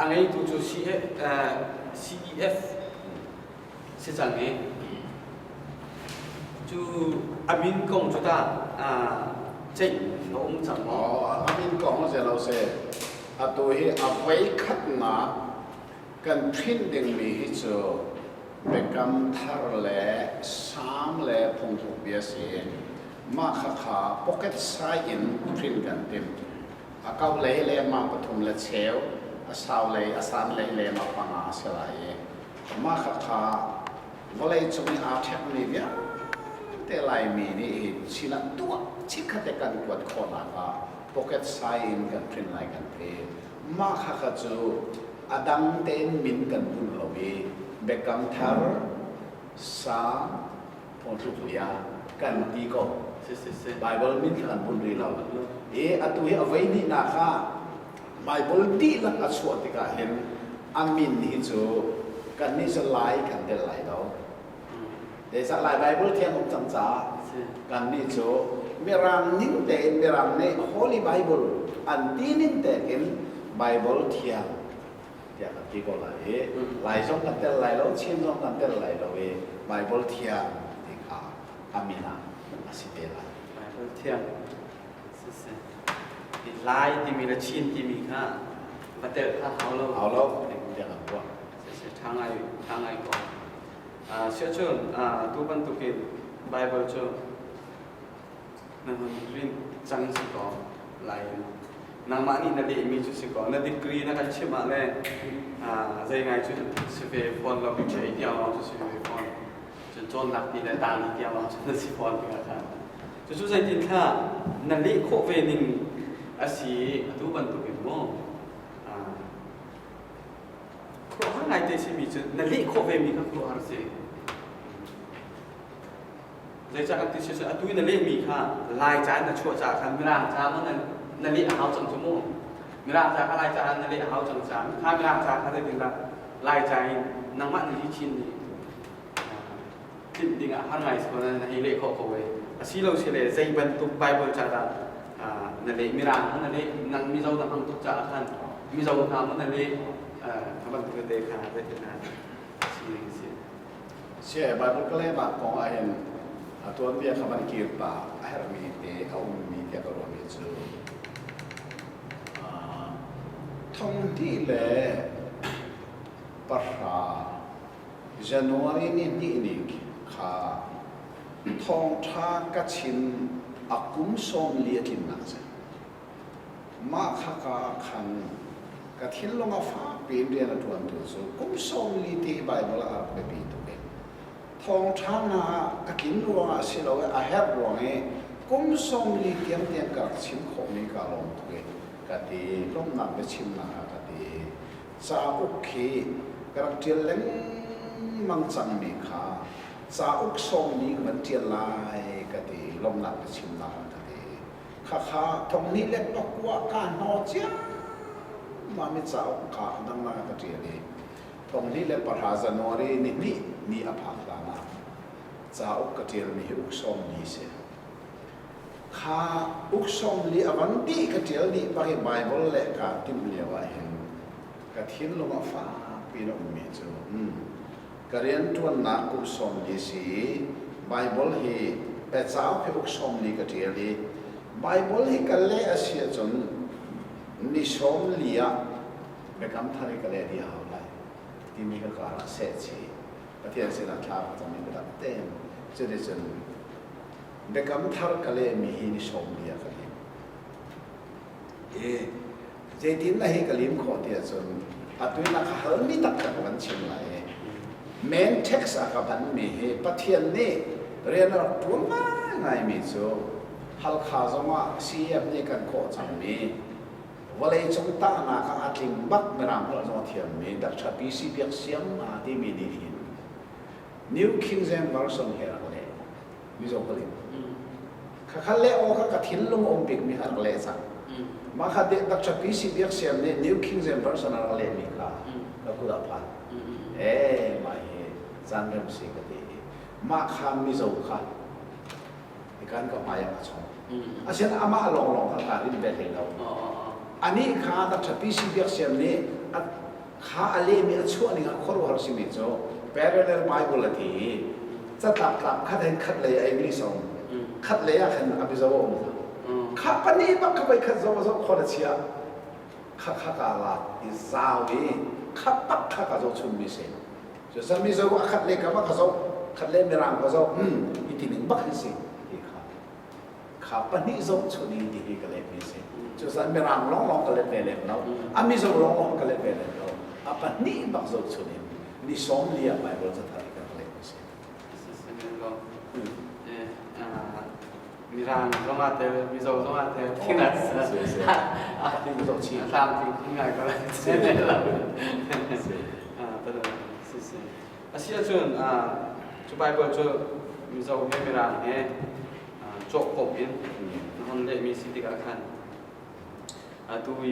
A ngeitu cu CEF si cang i cu a min kong cu tah ceih a um cang maw? A min kong si lo seh. Atu hi a voi khatnak kan print dingmi hi cu Biakam Thar le Salm le Phungthluk bia si. Mah khakha pocket size in print kan timh. A kau lei lengmang pathum le cheu, a sau lei a san lei lengmang panga a si lai i mah khakha vawleicung i aa ṭhekmi vialte Laimi nih hi sinah tuah chikkhat te kan kuat khawhnak ah pocket size in kan print lai kan ti. Mah khakha cu a dang tein min kan bunh lo i Biakam Thar, Salm, Phungthluk bia kan ti ko. Bible min kha kan bunh rih lo. I atu hi a voi hnihnak ah Bible dihlak a chuah tikah hin a min hi cu kannih cu Lai kan tel lai lo. Zeicah Lai Bible thiang um cang caah kannih cu Mirang ning tein Mirang nih Holy Bible an ti ning tein Bible thiang tiah kan ti ko lai i Lai zong kan tel lai lo, Chin zong kan tel lai lo i Bible thiang ti kha a min ah a si te lai. Bible thiang siseh Lai timi le Chin timi kha va tel kha hau lo. Hau lo tiah kan ruah. Siseh ṭha ngai ṭha ngai ko. Siahcun tu bantukin Bible cu na hun rin cang si ko lai nangmah nih na lehmi cu si ko na degree na kan chimh ah le zei ngai cu si ve fawn lo thei tiang lawng cu si ve fawn cun cawnnak ti le tang tiang lawng cu na si fawn tikah khan cucu zeitin thla na leh khawh ve ning a si atu bantukin mu khuaruahhar ngai te simi cu na leh khawh ve mi kha khuaruahhar si. Zeicah kan ti si atu i na lehmi kha Lai ca in na chuah caah khan Mirang ca maw na leh a hau cang cu mu. Mirang ca kha Lai ca na leh a hau cang caah kha Mirang ca kha zeitindah Lai ca in nangmah na hi chin nih tlinh ding ah har ngai si ko na hei leh khawh ko e. Asi lo si le zei bantuk Bible ca dah na leh Mirang kha na leh nang Mizo na hmang tuk caah khan Mizo hna maw na leh kha bantuk tete kha zeitindah si ding si. Sia Bible ka lehnak kong ahhin a tuanbia kha van kir ta a herhmi te a ummi tiah ka ruahmi cu thong hnih le pahra January ni hnih ni kha thawngṭha ka chim a kum 40 a tlinnak a si. Mah khaka khan ka thinlung a fak piin rian a ṭuantu cu kum 40 ti hi Baibal ah a rak biapi tuk i thawngṭha hna ka tlin ruangah si lo i a herh ruang i kum 40 tiangtiang ka rak chim khawhmi kaa lawm tuk i ka ti lawmhnak biachimnak ah ka ti cauk khi ka rak ṭial lengmang cangmi kha cauk 40 ka van ṭial lai ka ti lawmhnak biachimnak ah ka ti. Khakha thong hnih le pakua ka hnaw ciammam i cauk kha dangdang ka ṭial i 2010 January ni hnih ni a phak hlan ah cauk ka ṭialmi hi uk 40 si. Kha uk 40 a van dih ka ṭial dih bak i Bible le kaa timh lio ah hin ka thinlung ah fakpi in a ummi cu ka rianṭuannak kum 40 si i Baibal hi cauk hi uk 40 ka ṭial i Baibal hi ka leh a si ahcun ni 40 ah Biakam Thar hi ka leh dih a hau lai timi ka kar ah seh chih. Pathian sinah thla ka cam i biatak tein cuticun Biakam Thar ka lehmi hi ni 40 ah ka lim. I zeitin na hi ka lim khawh ti ahcun atu in a ka halmi taktak van chim lai i main text a ka hmanmi hi Pathian nih rian a rak ṭuan ngaingaimi cu Halkha zongah CEF nih kan khawh cangmi vawleicung tahnak ah a tling bak Mirang holh zong a thiammi Dr. PC Biak Siam aa timi nih hin New King James Version he rak leh Mizo holh in Khakha leh aw kha ka thinlung a um bikmi kha rak leh cang. Mah kha Dr. PC Biak Siam nih New King James Version a rak lehmi kha ka kut ah phan. Eh, mah hi caan rem si ka ti i mah kha Mizo kha ikan ka hmai ah ka chong. Asian amah lawnglawng kha kaa rin ve hlei lo. Anih kha Dr. PC Biak Siam nih a Kha a lehmi a chuah ning ah khuaruahhar simi cu parallel Bible a ti i catlap tlap khat hin khat lei ah English a um, khat lei ah khan a Mizo a um hna. Kha pahnih bak kha voi khat zoh a zoh khawh na chia. Kha kha ka lak i zau i kha pak kha ka zoh chunmi si. Cucaah Mizo a khat lei kam ah ka zoh, khat lei Mirang ka zoh, hi ti ning bak hi si ti kha. Kha pahnih zohchunh in ti hi ka lehmi a si. Cucaah Mirang lawnglawng ka let ve lem lo, a Mizo lawnglawng ka let ve lem lo. A pahnih bak zohchunh in ni 40 ah Baibal cathar hi ka rak lehmi a si. Mirang zong ah tel, Mizo zong ah tel, thin ah zoh chih. Tlam ting khun ngai ko lai. Si si. Asi ahcun cu Baibal cu Mizo he Mirang he cawhkawp in na hon lehmi si tikah khan atu i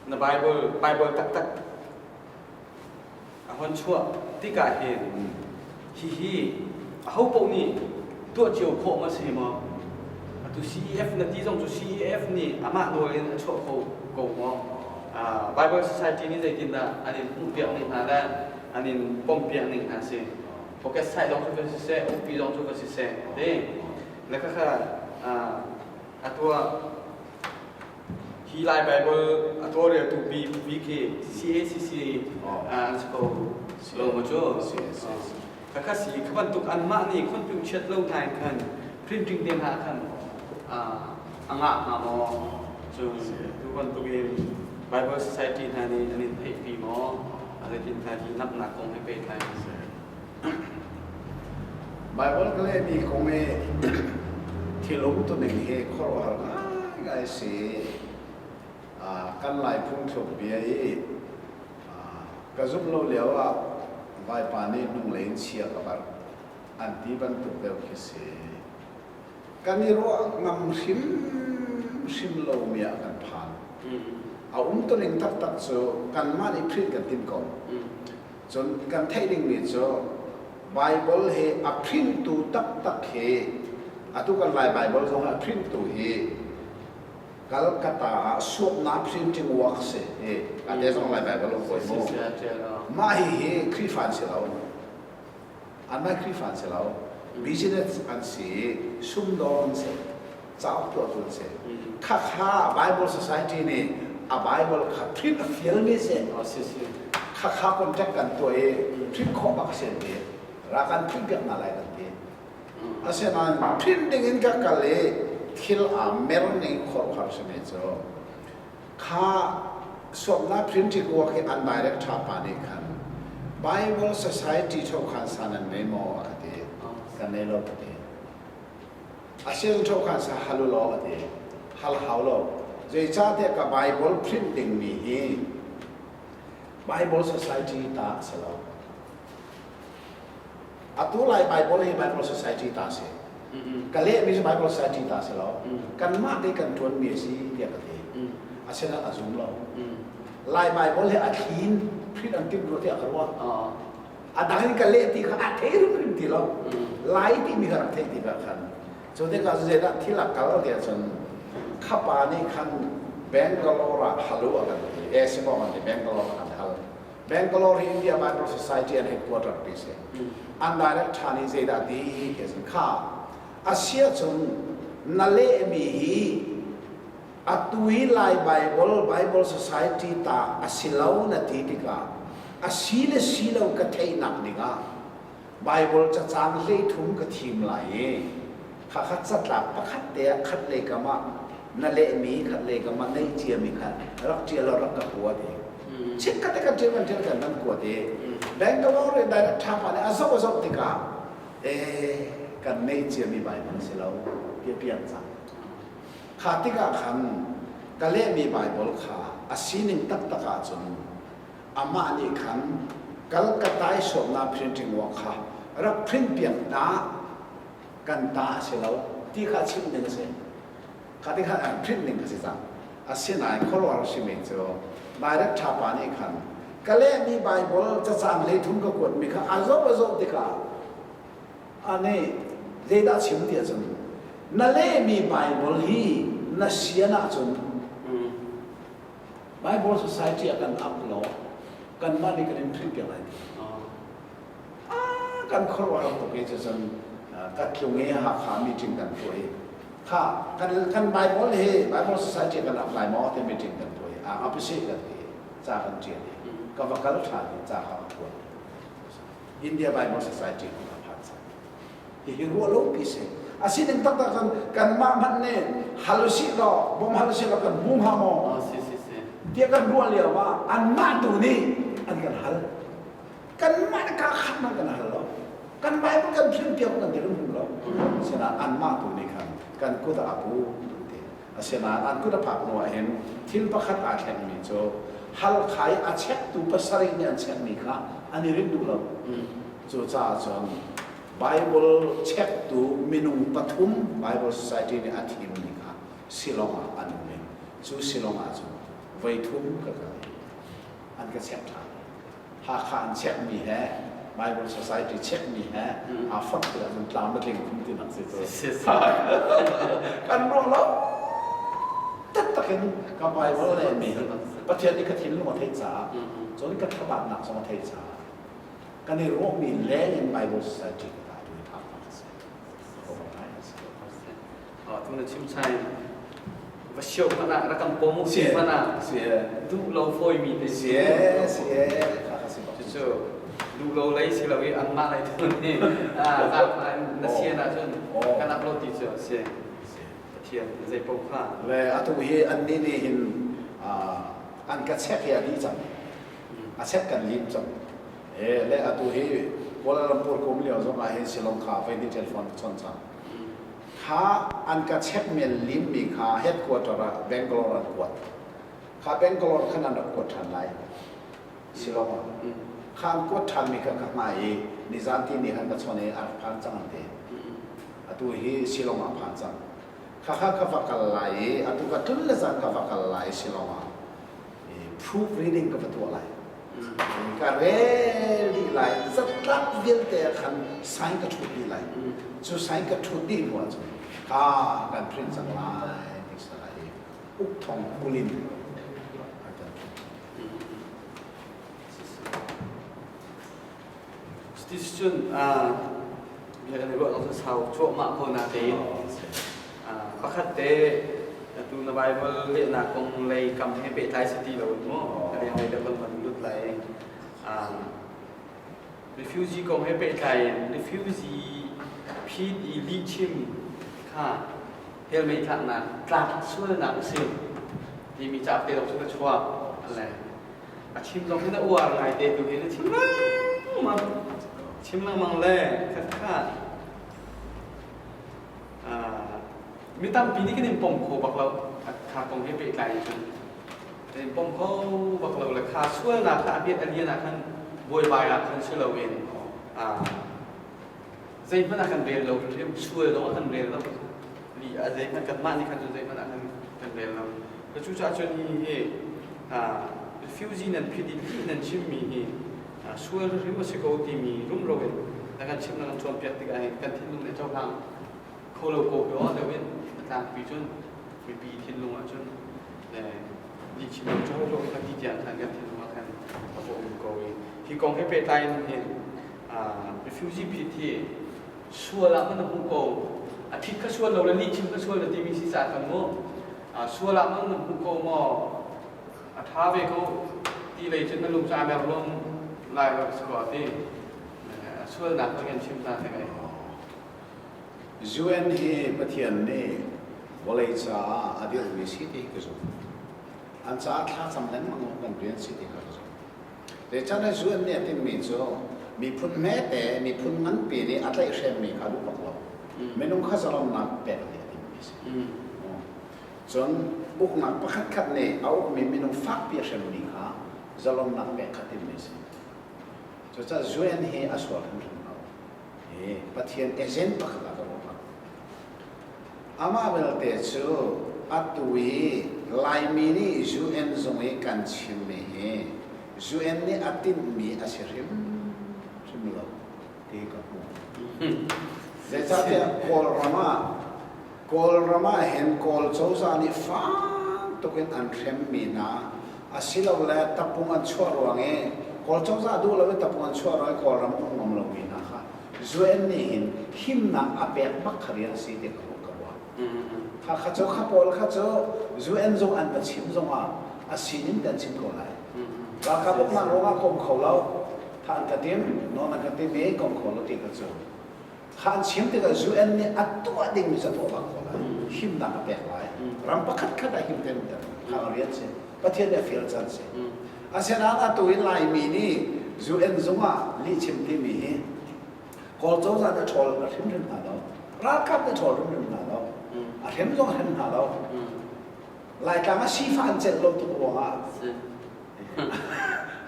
na Bible Bible taktak a hon chuah tikah hin hihi aho paoh nih tuah cio khawh ma si maw? Atu CEF na ti zong cu CEF nih amah nawl in a chuah kho ko maw? Bible Society nih zeitindah an in hmuhpiak ning hna le an in pompiak ning hna si? Pocket size zong cu va siseh, UP zong cu va siseh, ti le khakha atu ah hi Lai Bible a tawlreltu bik hi CACC an si ko lo maw cu? Khakha si kha bantuk anmah nih khonpiu chiat lo hna in khan printing te hna khan a ngah hnga maw? Cun tu bantuk in Bible Society hna nih an in theihpi maw? Zeitin hna hi namnak kong he pehtlai a si. Baibal ka lehmi kong i thil umtuning hi khuaruahhar ngaingai a si. Kan Lai phungthluk bia i ka zumh lo lio ah vaipa nih hnunglei in chia ka barh an ti bantuk deuh khi si. Kan i ruah ngam hrimhrim lomi ah kan phan. A umtuning taktak cu kanmah nih print kan timh ko. Cun kan theih dingmi cu Baibal hi a printtu taktak hi atu kan Lai Baibal zong a printtu hi Calcutta ah Suakna Printing Works si hi a te zong Lai Baibal um koi mu. Mah hi hi Khrihfa an si lo. Anmah Khrihfa an si lo. Business an si, sumdawng an si, cauk tuahtu an si. Khakha Bible Society nih a Bible kha print a fialmi si. Khakha contact kan tuah i print khawh bak a si an ti. Ra kan print piak hna lai kan ti. Asinain print ding in ka kal i thil aa mer ning khuaruahhar simi cu kha suaknak printing work hi an director pa nih khan Bible Society thokhan sa nan ngei maw a ka ti. Kan nei lo ka ti. Asian thokhan sa hal u law ka ti. Hal hau lo. Zeicahtiah ka Bible print dingmi hi Bible Society ta a si lo. Atu Lai Bible hi Bible Society ta a si. Ka lehmi cu Bible Society ta a si lo. Kanmah te kan ṭuanmi a si tiah ka ti. Asinain a zum lo. Lai Bible hi a thli in print an timh rua tiah ka ruah. A dang in ka leh ti kha a thei hrimhrim ti lo. Lai timi kha rak theih tikah khan cu tikah zeidah thil a kal ti ahcun khapa nih khan Bangalore ah halu a kan ti. Eh si maw kan ti Bangalore ah kan hal. Bangalore hi India Bible Society an headquarter pi si. An direct ṭha nih zeidah ti ti a kha a si ahcun na lehmi hi atu i Lai Bible Bible Society ta a si lo na ti tikah a si le si lo ka theihnak dingah Bible cacang 13 ka thim lai i khakha catlap pakhat te ah khat lei kam ah na lehmi khat lei kam ah neih ciami kha rak ṭial law rak ka kuat i chikkhat te kan ṭial kan ṭial kan kan kuat i Bangalore in direct ṭhapa nih a zoh a zoh tikah ee kan neih ciami Bible si lo ti a piang cang. Kha tikah khan ka lehmi Bible kha a sining taktak ahcun amah nih khan Calcutta i sawmnak printing work kha rak print piak hna kan ta a si lo ti kha chim ding a si. Kha ti kha print ding a si cang. Asinain khuaruahhar simi cu direct ṭhapa nih khan ka lehmi Bible cacang 33 ka kuatmi kha a zoh a zoh tikah ane zeidah chim ti ahcun na lehmi Bible hi na sian ahcun. Bible Society ah kan up law kanmah nih kan in print piak lai ti. Ah, kan khuaruah rak tuk i cucun ka tlung i Hakha meeting kan tuah i kha kan kan Bible hi Bible Society kan up lai maw ti meeting kan tuah i a opposite kan ti ca kan ṭial i ka va kal ṭhan i ca kha ka kuat. India Bible Society ka phan cang. Hihi ruah lo pi si. A sining taktak cun kanmah hmanh nih hal usih law bawm hal usih law kan hmu hnga maw? Si si si. Tiah kan ruah lio ah anmah tu nih an kan hal. Kanmah nih kaa khat hmanh kan hal lo. Kan Bible kan print piak kan ti kan hmu lo. Asinain anmah tu nih khan kan kut ah a pu ti. Asinain an kut a phak hnu ah hin thil pakhat aa thlengmi cu Halkha i a chektu pasarih nih an chekmi kha an i rinh duh lo. Cucaah cun Bible chektu minung pathum Bible Society nih a thimmi kha Shillong ah an um i cu Shillong ah cun voi thum ka kal i an ka chek ṭhan. Hakha an chekmi he Bible Society chekmi he aa fonh tikah cun tlam a tling khun ti nak si cu. Kan ruah lo taktak in ka Bible le mi Pathian nih ka thinlung a theih caah cun ka thlabatnak zong a theih caah kan i ruahmi leng in Bible Society ka ta tu i phak a si. Tu na chim chai va sio hmanh ah rak kan pom u si hmanh ah duh lo fawi mi te si si kha kha si bak cu duh lo lei si lo i anmah lei tu nih na sian ahcun kan upload ti cu si Pathian zei paoh kha le atu hi annih nih hin an ka check hi a dih cang a check kan lim cang le atu hi Kuala Lumpur kum lio zong ah hin Shillong kha voi ni telephone ka chon cang Kha an ka check men limmi kha headquarter ah Bangalore an kuat. Kha Bangalore khan an rak kuat ṭhan lai. Shillong ah. Kha an kuat ṭhanmi kha ka hngah i nizan ti ni khan ka chawn i a rak phan cang an ti. Atu hi Shillong ah phan cang. Kha kha ka va kal lai i atu ka tlun le zan ka va kal lai Shillong ah. Proof reading ka va tuah lai. Ka rel dih lai. Zatlak vialte ah khan sign ka ṭhut dih lai. Cu sign ka ṭhut dih hnu ahcun ka kan print cang lai ti si lai i uk thong kulin an kan print. Cuticun bia kan i ruah cu sau cuahmah ko natein pakhat te atu na Bible lehnak kong lei kam he pehtlai si ti lo in mu ka rian lei deuh kan van lut lai. Refugee kong he pehtlai in refugee phit i lihchim kha hell mei tlaknak tlak sualnak a si timi cauk te zong cu ka chuak le a chim zong hi na uar ngai te tu hi na chim lengmang chim lengmang le khat kha mi tampi nih kan in pom kho bak lo kha kong he pehtlai cun kan in pom kho bak lo le kha sualnak kha a biat a lian ah khan buaibai ah khan si loin zeihmanh ah kan rel lo hrim sual zong ah kan rel lo li a zeihmanh kanmah nih khan cun zeihmanh ah kan rel lo. Cucaah cun hi hi refugee nan phit i lih nan chimmi hi sual hrim a si ko timi rumro in na kan chim na kan cawnpiak tikah hin kan thinlung nih cohlang kho lo ko hi deuh in a tlangpi cun mipi thinlung ah cun lih chim lo cho lo kha ti tiang khan kan thinlung ah khan a va um ko i hi kong he pehtlai in hin refugee phit hi sual ah man a hmu ko a phit kha sual lo le lih chim kha sual na timi si ca kan mu sual ah man na hmu ko maw a ṭha ve ko ti lei cun na lung cu aa mer lom lai lo si ko ti sualnak kan kan chim ta te kai. UN hi Pathian nih vawlei caah a dirhmi si ti ka zumh. An caah thlacam lengmang awk kan rian si ti ka zumh. Zeicahtiah UN nih a timhmi cu miphun hmete, miphun nganpi nih a tlaihhremmi kha duh bak lo. Minung kha zalonnak pek nih a timhmi si. Cun uknak pakhatkhat nih a ukmi minung fakpi a hremmi kha zalonnak pek kha timhmi si. Cucaah UN hi a sual hrimhrim lo. Hi Pathian agent pakhat ah ka ruah bak. Amah belte cu atu i Laimi nih UN zung i kan chimmi hi UN nih a tinhmi a si hrimhrim lo ti ka hmuh. Zeicahtiah Kawlram ah Kawlram ah hin Kawl cozah nih fak tuk in an hremmi hna. Asilole tapung an chuah ruang i Kawl cozah duh lo in tapung an chuah ruang i Kawlram um ngam lomi hna kha UN nih hin himnak a pek bak kha rian a si ti ka ruah. Kha kha cu kha pawl kha cu UN zung an va chim zongah a sining kan chim ko lai. Ralkap uknak ruangah ka um kho lo. Tha an ka tim, non an ka tim i ka um kho lo ti kha cu. Kha an chim tikah UN nih a tuah dingmi cu a tuah bak ko lai. Himnak a pek lai. Ram pakhat khat ah him tein umter. Kha a rian si. Pathian nih a fial can si. Asinain atu in Laimi nih UN zung ah lihchim timi hi Kawl cozah nih a ṭhawl a hrimhrim hna lo. Ralkap nih a ṭhawl hrimhrim hna lo. A hrem zong a hrem hna lo. Laitlang ah sifah an celh lo tuk ruangah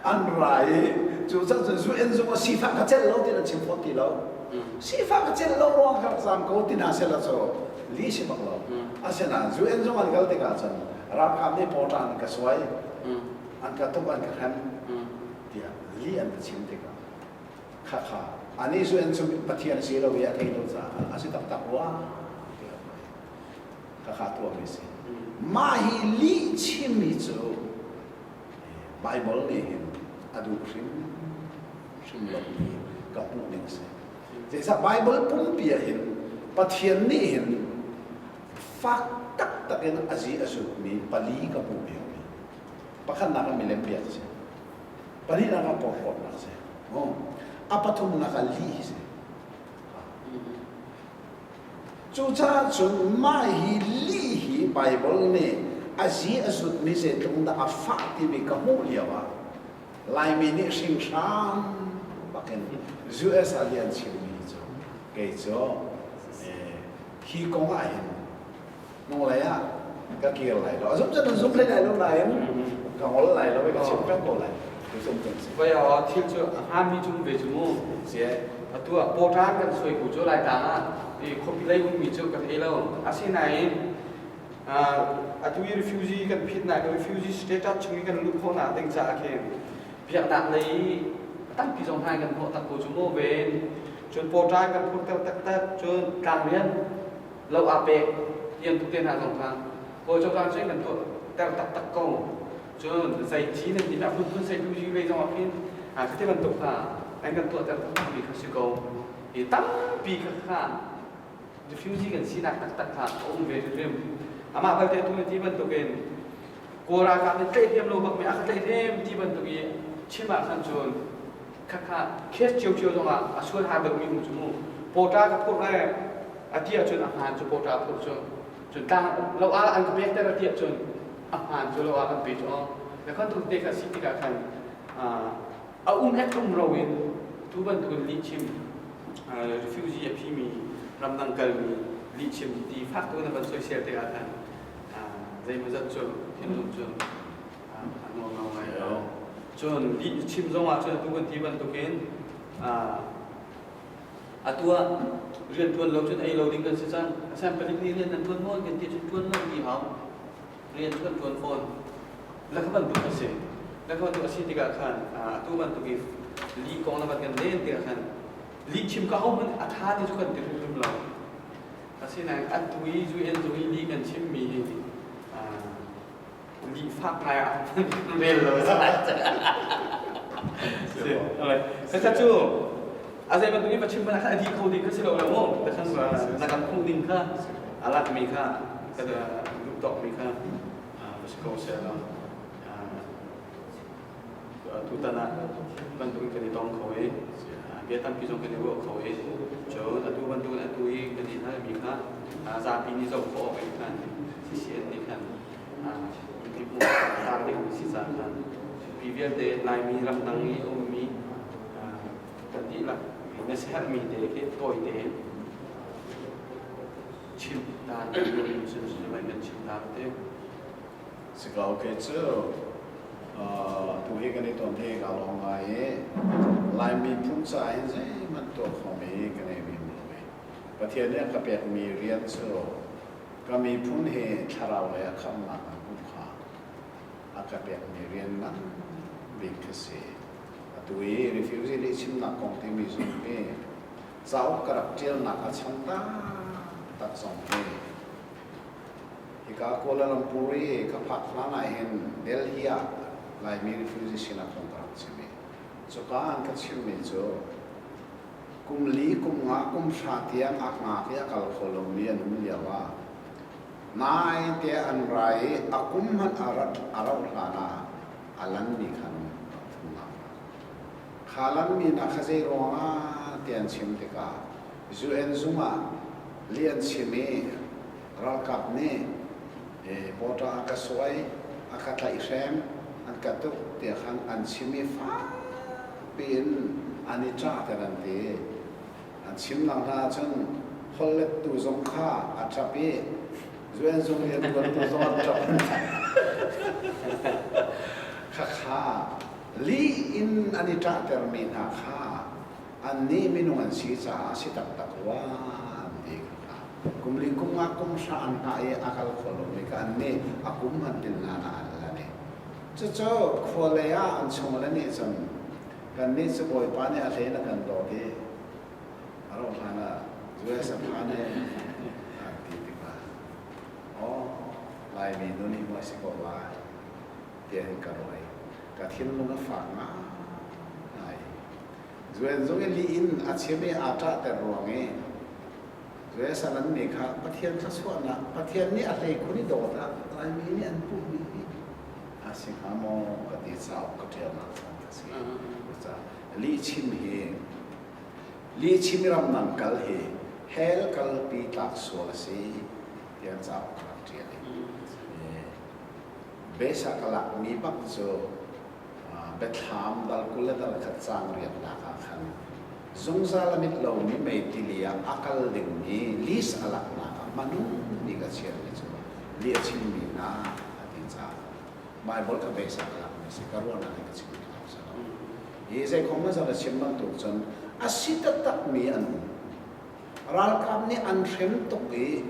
an ra i cu cang cun UN zung ah sifah ka celh lo ti an chim fawn ti lo. Sifah ka celh lo ruang ka rak zaam ko ti hna sehla cu li si bak lo. Asinain UN zung an kal tikah cun ralkap nih pawṭa an ka suai, an ka tuk, an ka hrem tiah li an ka chim tikah khakha anih UN cu Pathian si lo i a thei lo caah a si taktak rua tiah khakha tuahmi si. Mah hi lih chimmi cu Bible nih hin a duh hrim hrim lomi ka hmuh ning si. Zeicah Bible pumpi ah hin Pathian nih hin fak taktak in a zi a zutmi pali ka hmuh mi um. Pakhatnak ah milem biak a si. Pahnihnak ah porhlawtnak a si. A pathumnak ah lih hi si. Cucaah cun mah hi lih hi Baibal nih a zi a zutmi zeitluk dah a fah timi ka hmuh lio ah Laimi nih hringhran bakin US ah li an chimmi cu kei cu hi kong ah hin hnulei ah ka kir lai lo. A zum cun an zum hlei lai lo nain ka ngol lai lo i ka chim peng ko lai. Tu zum cun si. Vai ah thil cu a hmaanmi cu um ve cu mu. Si. Atu ah pawṭan kan suai ku cu Laitlang ah i khuapi lei ummi cu ka thei lo. Asinain atu i refugee kan phitnak refugee status chung i kan luh khawhnak ding caah khin biaknak lei tampi zong hna kan hnawh tak ko cu mu ven. Cun pawṭan kan phurter taktak cun tlangrian lo aa pek tian tuk te hna zong kha kawl cozah cu kan tuah ter taktak ko cun zei ci nan ti a phunphun sei tu lei zong ah khin khati bantuk kha an kan tuah ter taktak mi kha si ko i tampi kha kha refugee kan sinak taktak kha a um ve hrimhrim amah balte tu na ti bantukin kawl ralkap nih tlaih hliam lo bak mi a ka tlaih hliam ti bantuk i chim ah khan cun Khakha case ciocio zongah a sual har deuhmi um cu mu. Pawṭa ka phurh le a ti ahcun a hmaan cu pawṭa phurh cu. Cun tlang lo ah an ka pekter a ti ahcun a hmaan cu lo ah kan pe cu aw. Le khan tu te kha si tikah khan a um ek um ro in tu bantukin lihchim refugee a phimi ramdang kalmi lihchim ti fak tu na van soisel tikah khan zeimawzat cu thinlung cu a nuam lo ngai lo. Cun lih chim zong ah cun atu kan ti bantukin atu ah rian ṭuan lo cun ei lo ding kan si cang. Asinain palik nih rian nan ṭuan maw kan ti cun ṭuan lo ti hau. Rian cu kan ṭuan fawn. La kha bantuk a si. La kha bantuk a si tikah khan atu bantuk i lih kong na van kan len tikah khan lih chim ka hohmanh a ṭha ti cu kan ti hrimhrim lo. Asinain atu i UN zung i lih kan chimmi hi Lihfak ngai ah rel lo si. Cu a zei bantuk in va chim hmanh ah khan a dih kho ding kha si lo lo mu. Ta khan na kan hmuh ding kha a lak mi kha ka duh tawk mi kha va si ko seh law tutan ah bantuk in kan i tong kho i bia tampi zong kan i ruah kho i cun atu bantuk in atu i kan i hal mi kha zapi nih zoh khawh awk in khan CCN nih khan mipi hmuh tar ding si caah khan mipi vialte Laimi ramdang i a ummi kan dihlak na siaherhmi te khi tawi tein chim ta kan chim ta te. Si ko kei cu tu hi kan i ton hi ka lawm ngai i Laimi phun caah hin zeihmanh tuah khomi ka nei bim lo i Pathian nih a ka pekmi rian cu ka miphun hi thlarau lei a khamhnak an hmuh kha a ka pekmi rian ngan bik khi si. Atu i refugee lihchimnak kong timi zong hi cauk ka rak ṭialnak a chan taktak zong hi hika Kuala Lumpur i ka phak hlan ah hin Delhi ah Laimi refugee sinah khan ka rak chim i cuka an ka chimmi cu kum li kum nga kum hra tiang a ngak i a kal kho lomi an um lio ah naite an ra i a kum hmanh a rat a rauh hlan ah a lanmi khan thumnak kha lanmi na kha zei ruangah ti an chim tikah UN zung ah li an chim i ralkap nih border a ka suai a ka tlaihhrem an ka tuk tiah khan an chim i fakpi in an i ṭah ter an ti. An chimnak hna ahcun holhlettu zong kha a ṭap i UN zung rianṭuantu zong an ṭap. Khakha lih in an i ṭahtermi hna kha annih minung an si caah a si taktak rua an ti kha. Kum li kum nga kum hra an hngah i a kal kho lomi kha annih a kum hmanh tin hna ah an lan i cucu khua lei ah an chungle nih cun kannih cu Bawipa nih a hlen a kan dawt i a rauh hlan ah US a phan e an ti tikah aw Laimi nun hi maw a si ko lai tiah hin ka ruah i ka thinlung a fak ngai. Zuen zung i lih in a chim i aa ṭahter ruang i Zeisal an mi kha Pathian thluachuahnak Pathian nih a hleikhun i dawt ah Laimi nih an puhmi hi a si hnga maw ka ti cauk ka ṭialnak caan ka si. Cucaah lihchim hi lihchim i ramdang kal hi hell kalpi tlak sual a si tiah cauk ka rak ṭial i besa ka lakmi bak cu Biathlam dal 20 le dal khat caang riatnak ah khan zungzal a mit lomi meitili ah a kal dingmi list a laknak ah hmanung bik a chiahmi cu lih a chimmi hna a ti caah Baibal ka base ah ka lakmi si ka ruahnak in ka chimmi lawng si lo. Hi zeikhom na zat a chim bantuk cun a si taktakmi an um. Ralkap nih an hrem tuk i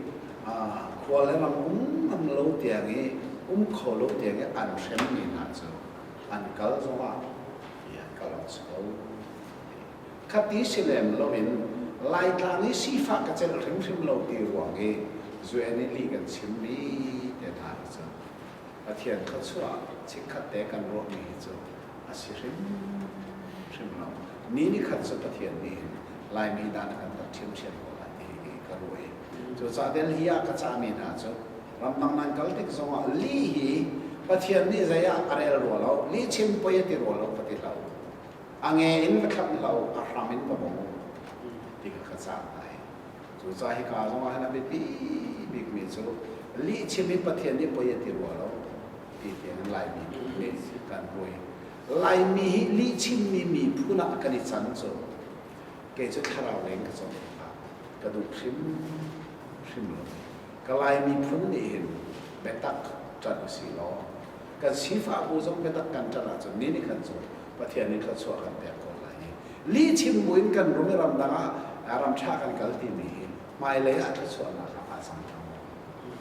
khua le ram um ngam lo tiang i um kho lo tiang i an hremmi hna cu an kal zongah hi an kal awk si ko. Khati si lem loin Laitlang i sifah ka celh hrimhrim lo ti ruang i UN i lih kan chimmi te hna hi cu Pathian thluachuah chikkhat te kan ruahmi hi cu a si hrimhrim lo. Ni ni khat cu Pathian nih hin Laimi dan a kan tat ṭhiamṭhiam ko lai ti hi ka ruah i cucaah Delhi ah ka cahmi hna cu ramdang nan kal tik zongah lih hi Pathian nih zei ah a rel rua lo, lih chim poi a ti rua lo ka ti hlah u. A nge in va thlap hlah u, a hram in va bawm u ti kha ka cah hna i cucaah hika zongah hin a biapi bikmi cu lih chim hi Pathian nih poi a ti rua lo ti tiang in Laimi nih kan ruai. Laimi hi lihchimmi miphun ah kan i can cu kei cu thlarau leng ka cawm tikah ka duh hrimhrim lo. Ka Lai miphun nih hin biatak ṭanh usih law kan sifah bu zong biatak kan ṭanh ahcun ni nih khan cu Pathian nih thluachuah kan pek ko lai i lihchim buin kan rum i ramdang ah ram ṭha kan kal timi hi hmailei ah thluachuahnak ah aa cang ṭha maw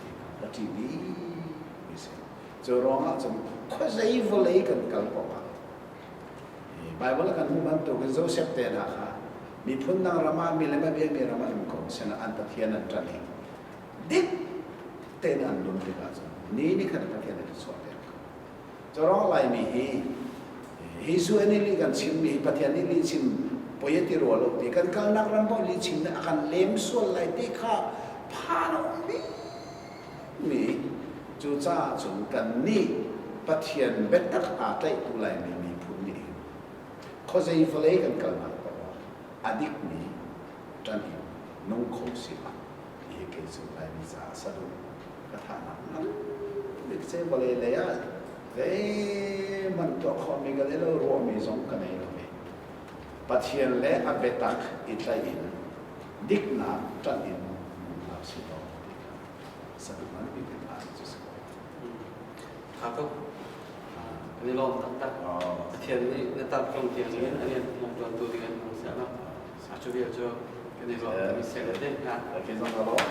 ti kha ka ṭih mi si. Cu ruangah cun khuazei vawlei kan kal paoh ah Baibal kan hmuh bantukin Joseph te hna kha miphun dang ram ah milem a biami ram ah um ko sehla an Pathian an ṭanh i dik tein an nun tikah cun ni ni khat Pathian an i chuahter ko. Cu ruang Laimi hi hi UN i lih kan chimmi hi Pathian nih lih chim poi a ti rua lo ti kan kalnak ram paoh lih chim nih a kan lem sual lai ti kha phan a um mi Cucaah cun kannih Pathian biatak aa tlaihtu Laimi miphun nih hin khuazei vawlei kan kalnak paoh ah a dikmi ṭan in nung kho sila ti hi kei cu Laimi caah saduh ka thahnak ngan bik cu vawlei lei ah zeihmanh tuah khawhmi ka nei lo, ruahmi zong ka nei lo i Pathian le a biatak i tlaih in diknak ṭanh in nung hna usih law ti kha Tha tuk. Kan i lawm taktak. Pathian nih na tartlung tiang in a rian tuantu ding in hmang seh law. A cu vial cu kan i lawm. Mi seh le te. Okay, zong ka lawm.